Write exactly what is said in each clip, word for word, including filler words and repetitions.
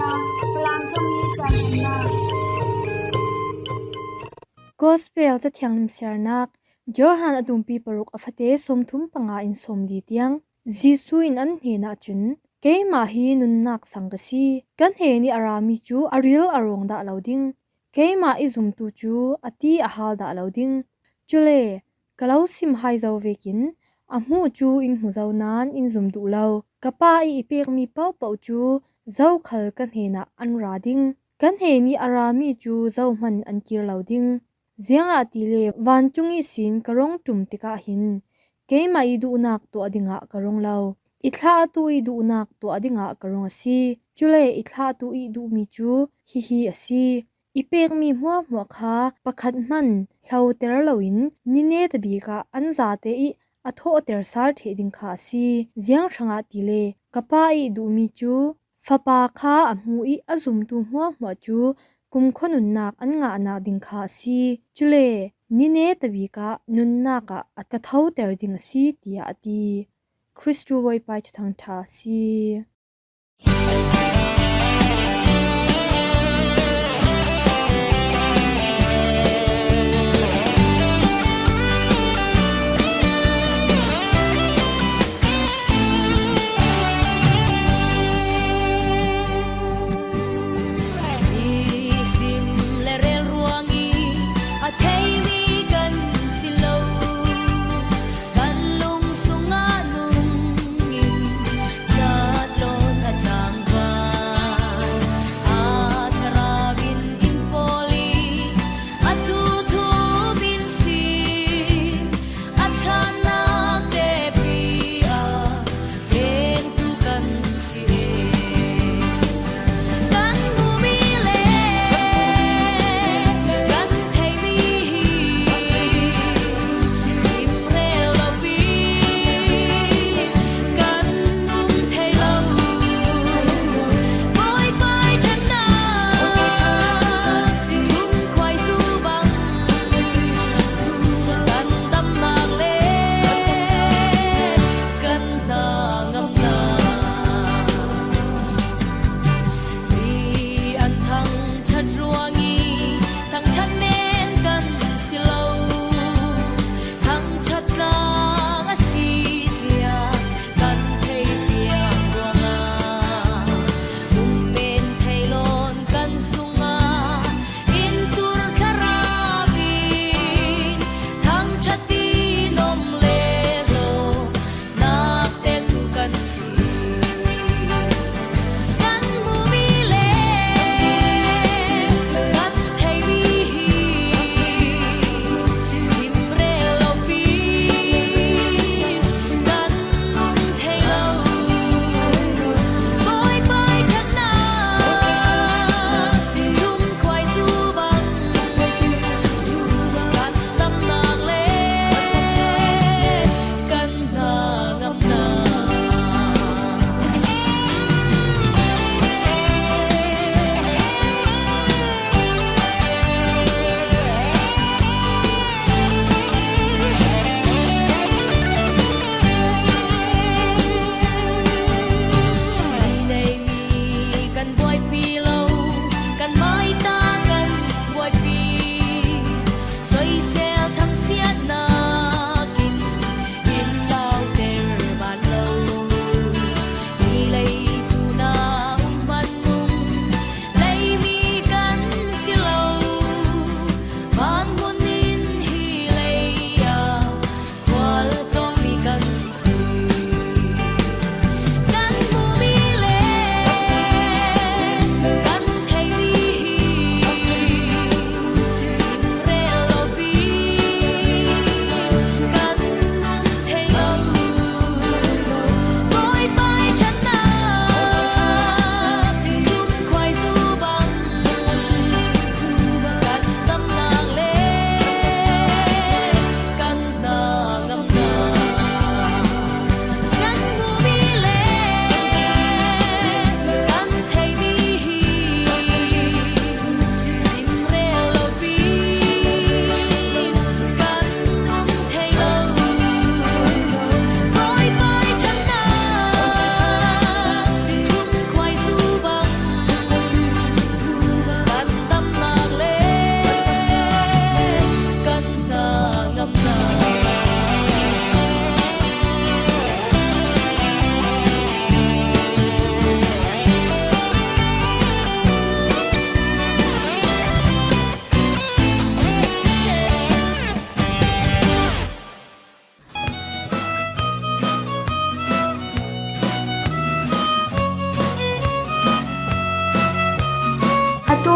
Falam tawng hi caan hmannak. Gospel Cathiang limsiarnak. Johan a dungpi paruk a fate sawmthum panga in sawmli tiang. Jesuh in an hnenah cun, "Keimah hi nunnak sang ka si. Ka hnen ih a rami cu a ril a rawng dah lo ding. Keimah ih zumtu cu a ti a hal dah lo ding. Cule ka lo sim hai zo vekin a hmuh cu in hmu zo nain in zum duh lo. Ka Pa ih i pekmi paohpaoh cu zokhal ka hnenah an ra ding. Ka hnen ih a rami cu zohman an kir lo ding. Ziangahtile vancung ihsin ka rung ṭum tikah hin keimah ih duhnak tuah dingah ka rung lo. I thlahtu ih duhnak tuah dingah ka rung a si. Cule i thlahtu ih duhmi cu hihi a si: I pekmi hmuahhmuah kha pakhat hman hloter loin ni neta bik ah an zate ih a thawhter sal ṭheh ding kha a si. Ziang hrangah tile ka Pa ih duhmi cu Fapa kha a hmu ih a zumtu hmuahhmuah cu kumkhua nunnak an ngahnak ding kha a si. Cule ni neta bik ah nunnak ah a ka thoter ding a si," tiah a ti. Khristu Bawipa ih Thuthang ṭha a si. Nisim le rel ruang ih a theimi kan si lo, kan lung sungah nung in cat lo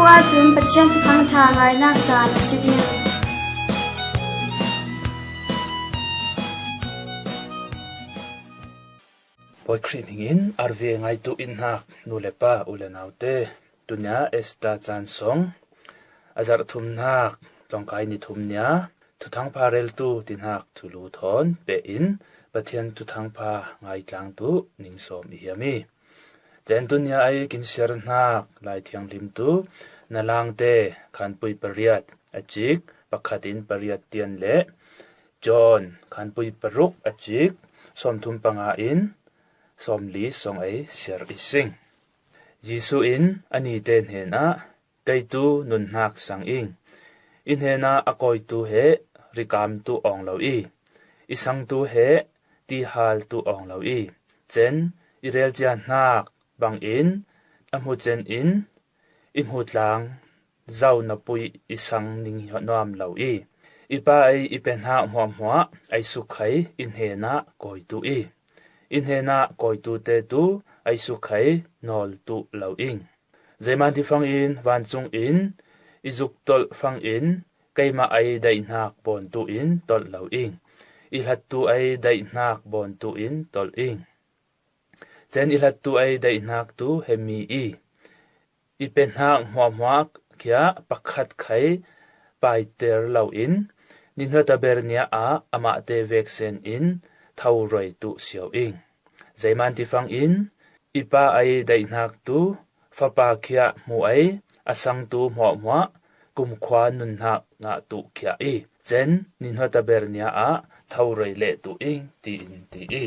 Tua cun Pathian thuthang ṭha ngainak caan a si ding. Bawi Khrih hmingin R V A ngaitu in hnak nu le pa, u le naute, tunia Esther caan song a zarh thumnak tlawngkai ni thum nia thuthang pha reltu ti hnak thulu thawn peh in Pathian thuthang pha ngaitlang tu ning sawm i hiam i. Cen tunia ei kin siar hnak Lai Thianghlim tu Nalangte khanpui pariat a cik pakhat in pariat tian le John khanpui paruk a cik sawmthum panga in sawmli song ei siar i sing. Jesuh in a nite hnenah, "Keitu nunhnak sang ing. I hnenah a kawitu he rikamtu awng lo i, i sangtu he tihal tu awng lo i, cen i relcia hnak bangin a hmu cen in i hmu tlang zo na pui i sang ning nuam lo i, i pa ei i pe hnak hmuahhmuah ei sukhai i hnenah kawitu i, i hnenah kawitute tu ei sukhai nawl tu lo ing. Zeiman ti fangin vancung in i zuk tolh fangin keimah ei daihnak bawntu in tolh lo ing. I hlattu ei daihnak bawntu in tolh ing. Cen i hlattu ei daihnak tu he mi i, i pe hnak hmuahhmuah khia pakhat khai paiter lo in, nihnota ber nia ah amahte veksen in tho roi tu sio ing. Zeiman ti fangin i pa ei daihnak tu fapa khia hmu ei a sangtu hmuahhmuah kumkhua nunhnak ngah tu khia i, cen nihnota ber nia ah tho roi leh tu ing," tiin ti i.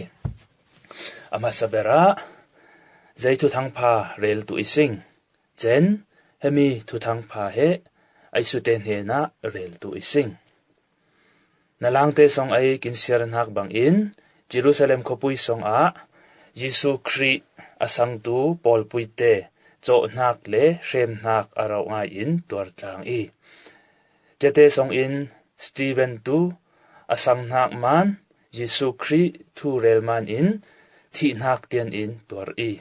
A hmasa berah zei thuthang pha rel tu i sing. Cen hemi thuthang pha he ei sute hnenah rel tu i sing. Nalangte song ei kin siar hnak bangin Jerusalem khuapui song ah Jesuh Khrih a sangtu pawlpuite cawhnak le hremhnak a rauh ngai in tuar tlang i, cete song in Stephen tu a sanghnak man Jesuh Khrih thu rel man in thihnak tian in tuar i,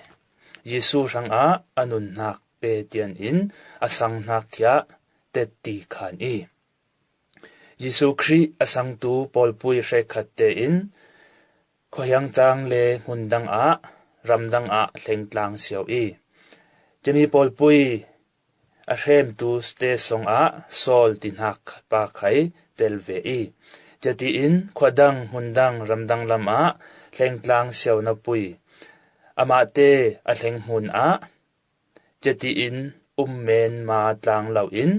Jesuh hrangah a nunhnak pe tian in a sanghnak khia tetti khan i, Jesuh Khrih a sangtu pawlpui hrekkhat tein khuahiang cang le hmun dangah, ramdang ah hlengtlang sio i, cemi pawlpui a hremtu state song ah Saul tihnak pa khai tel ve i, cati in khuadang, hmundang, ramdang lam ah hlengtlang sio na pui. Amahte a hleng hmun ah cati in um men ma tlang lo in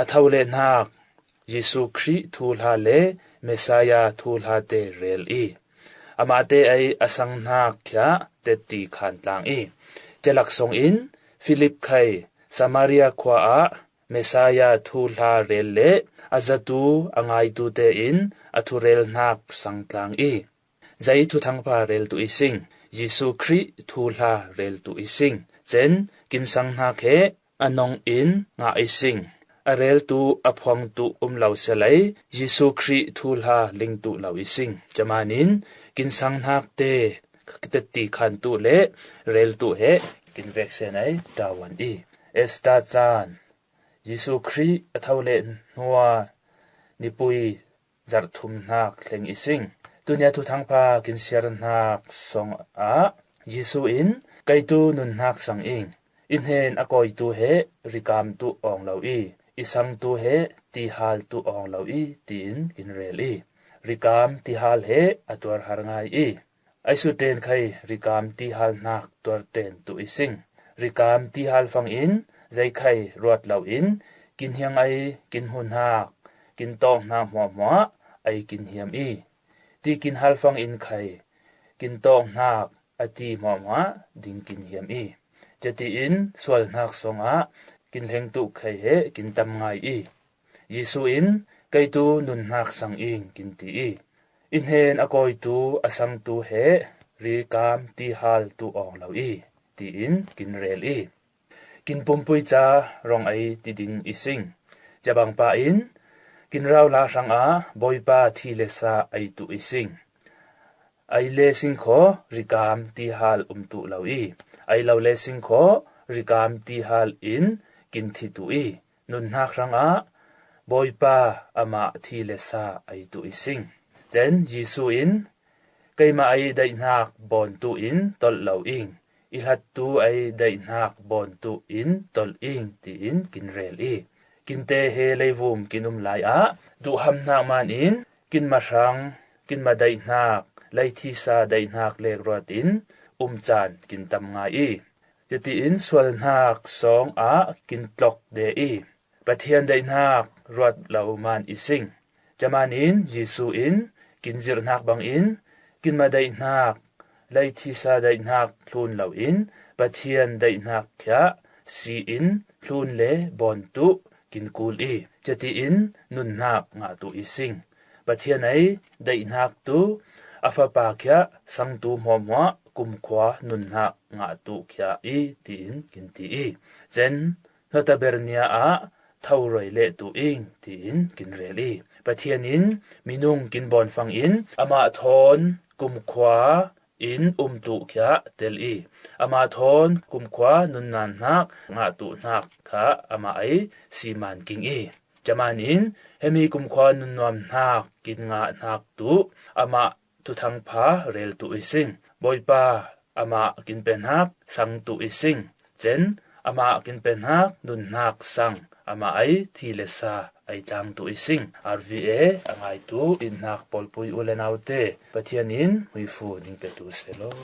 a tho le hnak Jesuh Khrih thuhla le Messiah thuhlate rel i, amahte ei a sanghnak khia tetti khan tlang i, calak song in Philip khai Samaria khua ah Messiah thuhla rel le a zatu a ngaitu tein a thurel hnak sang tlang i, zei thuthang pha rel tu i sing. Jesuh Khrih thuhla rel tu i sing. Cen kin sanghnak he a nong in ngah i sing. A reltu a phuangtu um lo selei Jesuh Khrih thuhla lingtu lo i sing. Camanin kin sanghnak te tetti khantu le reltu he kin veksen ei tawan i. Esther caan Jesuh Khrih a tho le hnuah nipui zarh thumhnak hleng i sing. Tunia thuthang pha kin siar hnak song ah Jesuh in, "Keitu nunhnak sang ing. I hnen a kawitu he rikamtu awng lo i, i sangtu he tihaltu awng lo i," tiin kin rel i, rikam tihal he a tuar har ngai i, ei suten khai rikam tihal hnak tuarten tu i sing. Rikam tihal fangin zei khai ruat lo in kin hiang ei, kin hmu hnak, kin tawng hnak hmuahhmuah ei kin hiam i, ti kin hal fangin khai kin tawng hnak a ti hmuahhmuah ding kin hiam i, cati in sual hnak song ah kin hleng tu khai he kin tam ngai i, Jesuh in, "Keitu nunhnak sang ing," kin ti i, "I hnen a kawitu a sangtu he rikam tihaltu awng lo i," tiin kin rel i, kin pumpui ca rong ei ti ding i sing. Cabangpa in, "Kin rauhla hrangah Bawipa thi le sa ei tu i sing. Ei le sing khaw rikam tihal um tu lo i, ei lo le sing khaw rikam tihal in in thi tuh i, nunhnak hrangah Bawipa amah thi le sa ei tuh i sing. Cen Jesu in, "Keimah ei daihnak bawn tuh in tolh lo ing, i hlattu ei daihnak bawn tuh in tolh ing," tiin kin rel i, kinte he leivum kin um lai ah duhhamhnak man in kinmah hrang, kinmah daihnak, leithisa daihnak lek ruat in um caan kin tam ngai i, cutiin sualnak sawng ah kin tlok de i, Pathian daihnak ruat lo man i sing. Caman in Jesu in kin zirhnak bangin kinmah daihnak, leithisa daihnak hlun loin Pathian daihnak khiah si in hlun le bawn tuh kin kul i, cutiin nunhnak ngah tuh i sing. Pathian ei daihnak tuh a Fapa khiah sangtu hmuahhmuah kumkhua nunhnak ngah tuh khiah i, tiin kin ti i, cen Notabernia ah tho roi leh tuh ing, tiin kin rel i, Pathian in minung kin bawn fangin amah thawn kumkhua in um tuh khiah tel i, amah thawn kumkhua nunnan hnak ngah tuh hnak kha amah ei si man king i, caman in hemi kumkhua nunnuam hnak kin ngah hnak tuh amah thuthang pha rel tuh i sing. Bawipa amah kin pe hnak sang tuh i sing. Cen amah kin pe hnak nunhnak sang amah ei thi le sa ei tlang tuh i sing. R V A a ngaitu i hnak pawlpui u le naute, Pathian in hmuifu ning pe tuh selaw.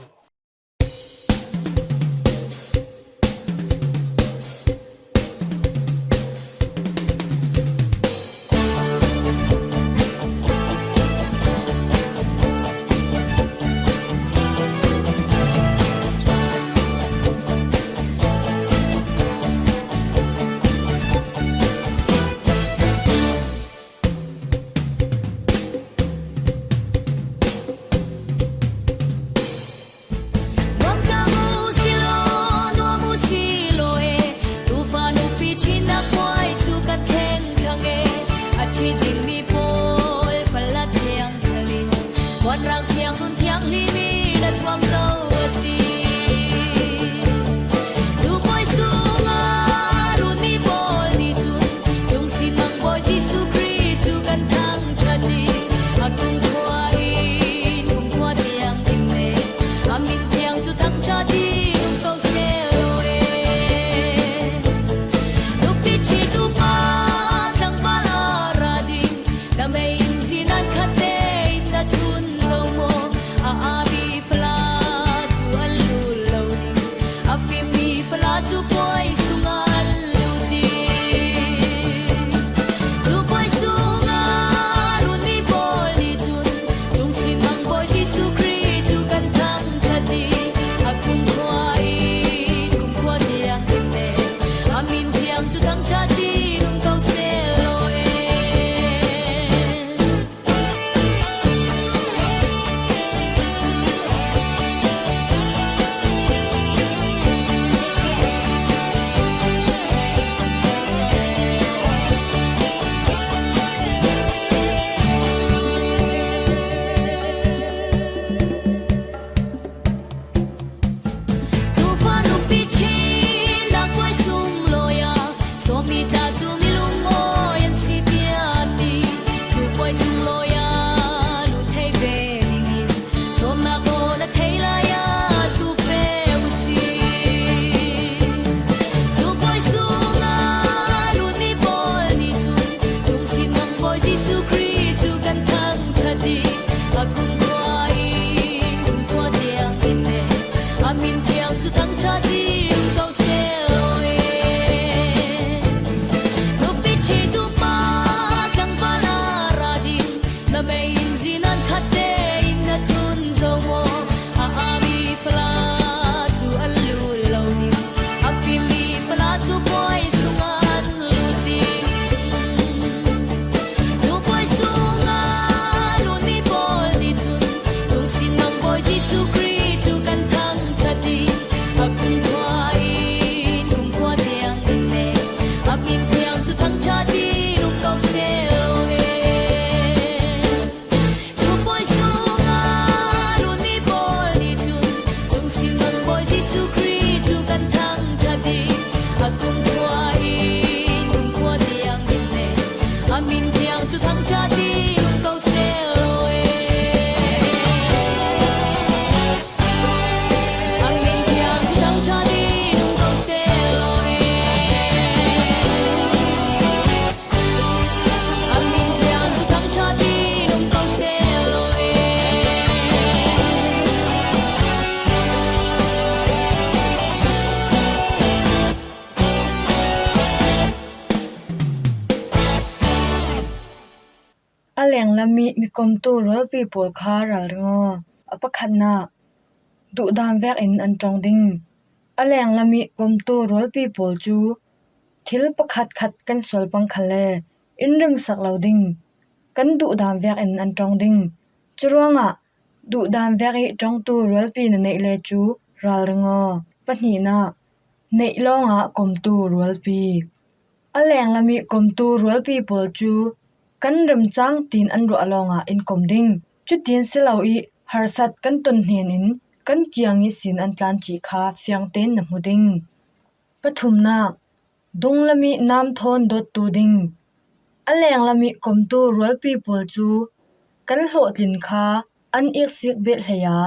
A lenglam ih mi komtu rualpi pawl kha ralring aw. A pakhatnak, duhdam vekin an ṭong ding. A lenglam ih komtu rualpi pawl cu thil pakhatkhat kan sual pang khalle in rimsak lo ding. Kan duhdam vekin an ṭong ding. Curuangah duhdam vek ih ṭongtu rualpi na neih le cu ralring aw. Pahnihnak, neih lawngah komtu rualpi. A lenglam ih komtu rualpi pawl cu kan remcang tiin an ruah lawngah in kom ding. Cutin si lo ih harsat kan ton hnen in kan kiang ihsin an tlan cih kha fiang tein na hmu ding. Pathumnak, dunglam ih nam thawn dawttu ding. A lenglam ih komtu rualpi pawl cu kan hlawhtlin kha an iksik bet hleiah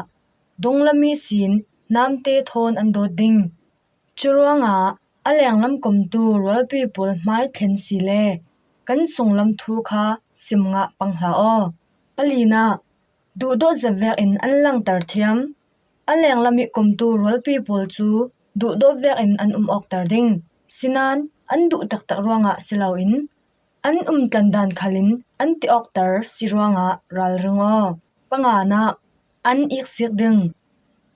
dunglam ihsin namte thawn an dawt ding. Curuangah a lenglam komtu rualpi pawl hmai thlen si le kan sunglam thu kha sim ngah pang hlah aw. Palinak, duhdawt zet vekin an langter thiam. A lenglam ih komtu rualpi pawl cu duhdawt vekin an um awkter ding. Sinain an duh taktak ruangah si loin an umtlan dan khalin an ti awkter si ruangah ralring aw. Panganak, an iksik ding.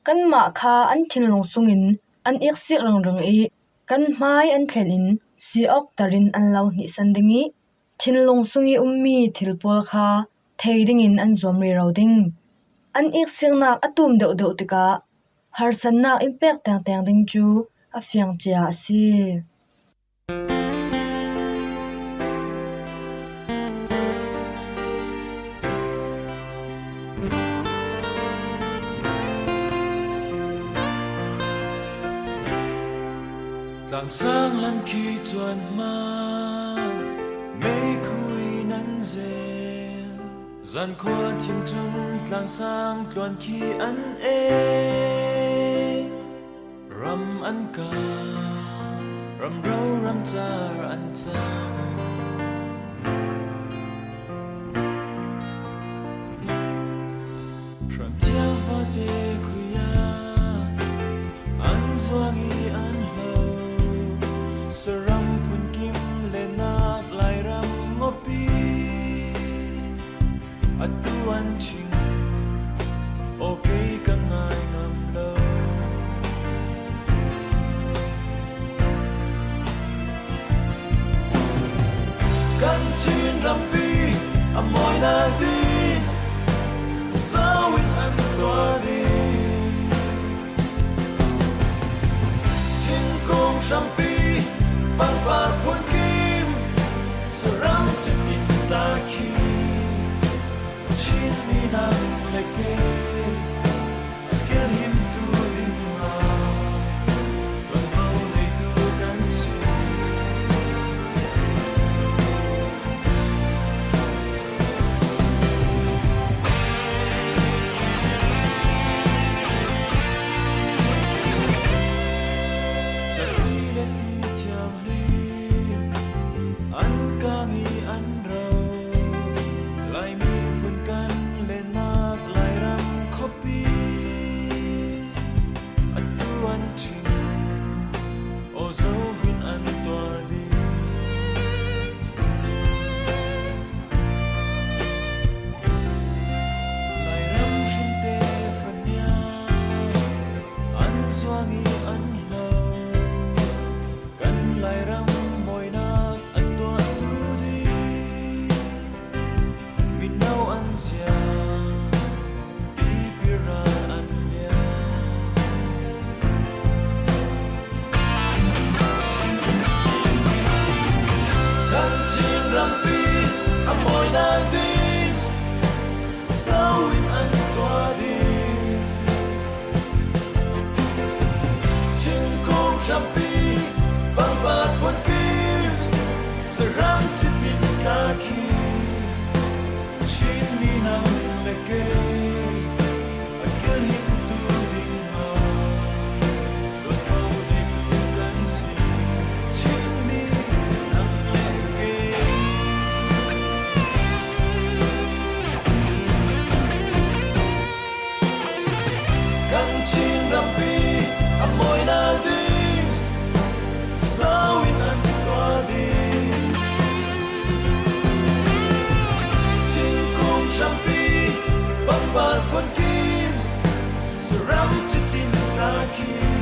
Kanmah kha an thinlung sungin an iksik ringring ih kan hmai an thlen in si awkter in an lo hnihsan ding ih thinlung sung ih ummi thil pawl kha thei dingin an zuam rero ding. An iksiknak a tum deuhdeuh tikah harsatnak in pek tengteng ding cu a fiang cia a si. Tlangsang lam khi cuan hma, meikhu in an zel. Zankhua thim cung tlangsang tluan khi an ei. Ram an kah, ramro ramcar an cam. Hramthiang vate khui ah an zuang ih an hlo. Saram phunkim le nak Lairam ngawpi. Atu an ching, aw kei ka ngai ngam lo. Kan Chin rampi a mawinak ding, zo in an tuah ding. Thingkung hrampi pangpar phunkim, saram cipin tla khi, Chin mi nang le kei a kilhimtu dingah ṭuanvo neitu kan si. Cati le ti thianghlim an kang ih an ro. Laimi phun kan le nak Lairam khuapi. Atu an ching, aw zo vin an tuah ding. Lairam hrimte fania an zuang ih an hlo. Kan Lairam mawinak a tuahtu ding. Mino an zia, pipi ral an liam. Kan Chin rampi a mawinak ding, zo in an tuah ding. Thingkung hrampi pangpar phunkim, saram cipin tla khi, Chin mi nang le kei a kilhimtu dingah ṭuanvo neitu kan si. Chin mi nang le kei. Kan Chin rampi a mawinak ding, zo in an Titi na ta ki